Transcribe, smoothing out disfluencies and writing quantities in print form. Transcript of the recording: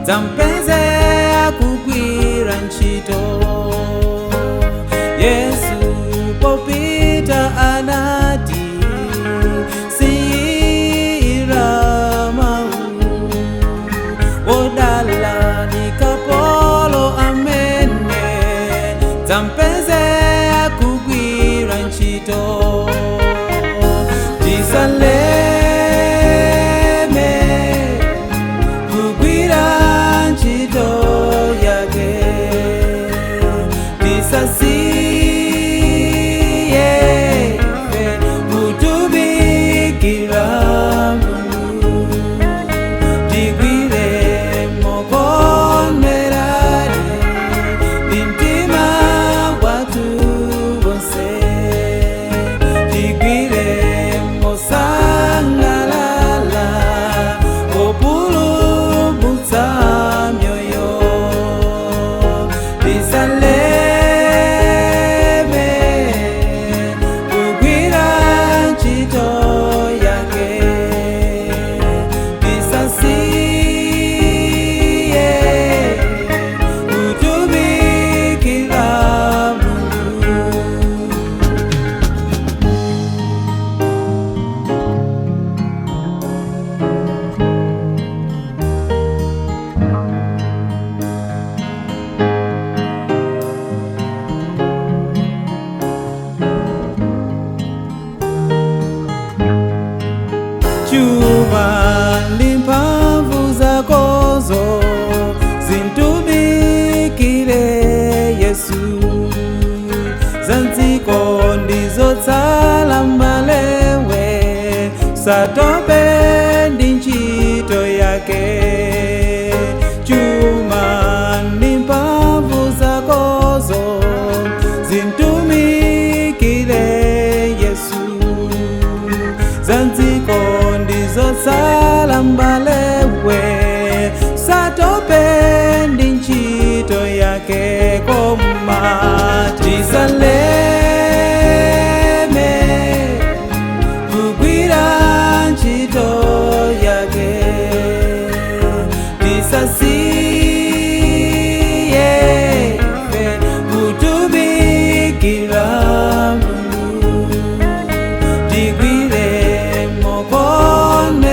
Dzampeze akugwira ntchito. Yesu popita anati siyira mau, wodala ni kapolo amene dzampeze akugwira ntchito. Tisaleme kugwira ntchito yake, tisasiye ife kutumikira Mulungu, tigwire mokomerani ndi mtima wathu wonse, tigwire mosangalala populumutsa mioyo. Tisaleme kugwira ntchito yake, tisasiye kutumikira Mulungu. Chuma ndi mphamvu zakozo zintumikire Yesu, za mdziko ndizotsala mbalewe, satope ndi ntchito yake. Chuma ndi mphamvu zakozo zintumikire Yesu, za mdziko ndizotsala mbalewe, satope ndi ntchito yake. Koma tisaleme kugwira ntchito yake, tisasiye ife kutumikira Mulungu, tigwire mokomerani.